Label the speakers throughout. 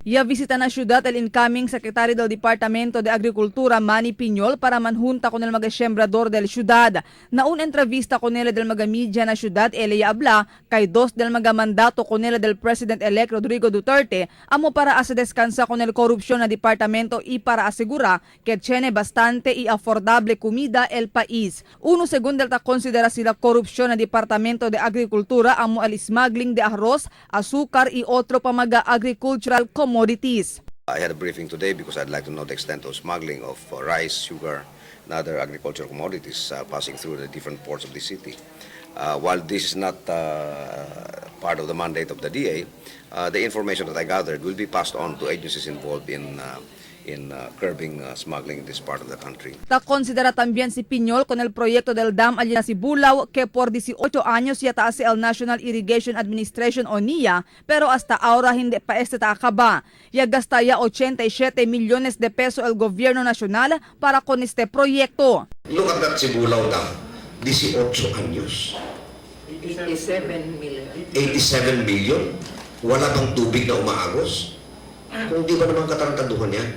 Speaker 1: Ya visita na ciudad el incoming secretary del Departamento de Agricultura Manny Piñol para manhunta con el mga sembrador del ciudad. Na un entrevista con él del mga media na ciudad, ele ya habla kay dos del mga mandato con él del President-elect Rodrigo Duterte amo para asa descansa con el korupsyon na departamento y para asegura que tiene bastante y affordable comida el país. Uno según del ta considera sila korupsyon na Departamento de Agricultura amo el smuggling de arroz, azúcar y otro pa mga agricultural commodities.
Speaker 2: I had a briefing today because I'd like to know the extent of smuggling of rice, sugar, and other agricultural commodities passing through the different ports of the city. While this is not part of the mandate of the DA, the information that I gathered will be passed on to agencies involved in curbing smuggling in this part of the country.
Speaker 1: Ta considera también si Piñol con el proyecto del dam allí na Sibulao que por 18 años ya ta el National Irrigation Administration o NIA, pero hasta ahora hindi pa este ta acaba. Ya gasta ya 87 millones de peso el gobierno nacional para con este proyecto.
Speaker 3: Look at that Sibulao Dam. 18 años.
Speaker 4: 87 million.
Speaker 3: 87 billion. Wala bang tubig na umaagos? Kung di ba naman katarantaduhan yan?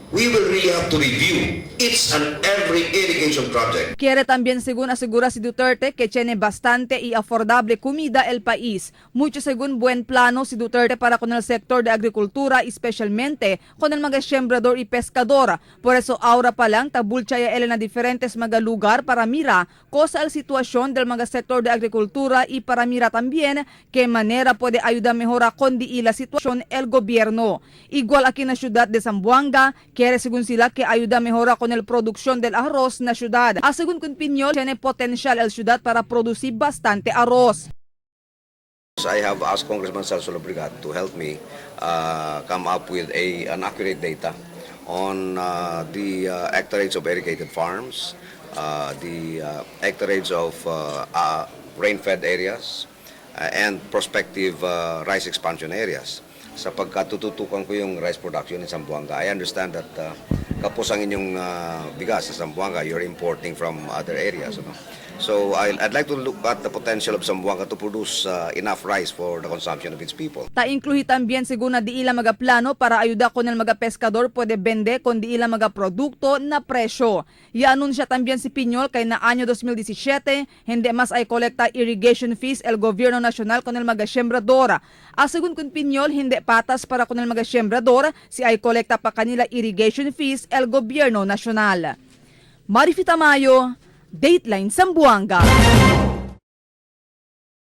Speaker 3: We will really have to review each and every irrigation project.
Speaker 1: Quiere también, según asegura si Duterte, que tiene bastante y affordable comida el país. Mucho según buen plano si Duterte para con el sector de agricultura, especialmente con el mga sembrador y pescador. Por eso ahora pa lang tabulcha ya él na diferentes mga lugar para mira cosa el situación del mga sector de agricultura y para mira también qué manera puede ayudar mejora con di la situación el gobierno. Igual aquí na ciudad de Zamboanga, quiere según sila que ayuda mejora con el producción del arroz na ciudad. A según con Piñol, tiene potencial el ciudad para producir bastante arroz.
Speaker 2: I have asked Congressman Celso Lobregat to help me come up with an accurate data on the hectares of irrigated farms, the hectares of rain-fed areas, and prospective rice expansion areas. Sapagkat tututukan ko yung rice production in Zamboanga. I understand that kapos ang inyong bigas sa Zamboanga, you're importing from other areas. Ano? So I'd like to look at the potential of Zamboanga to produce enough rice for the consumption of its people.
Speaker 1: Ta incluye también según na di ila mga plano para ayuda con el mga pescador puede vende con di ila mga produkto na presyo. I-anunsya también si Piñol kay na año 2017 hindi mas ay kolekta irrigation fees el gobierno nacional con el mga sembrador. A según con Piñol, hindi patas para con el mga sembrador si ay kolekta pa kanila irrigation fees el gobierno nacional. Marifita Mayo, Dateline Zamboanga.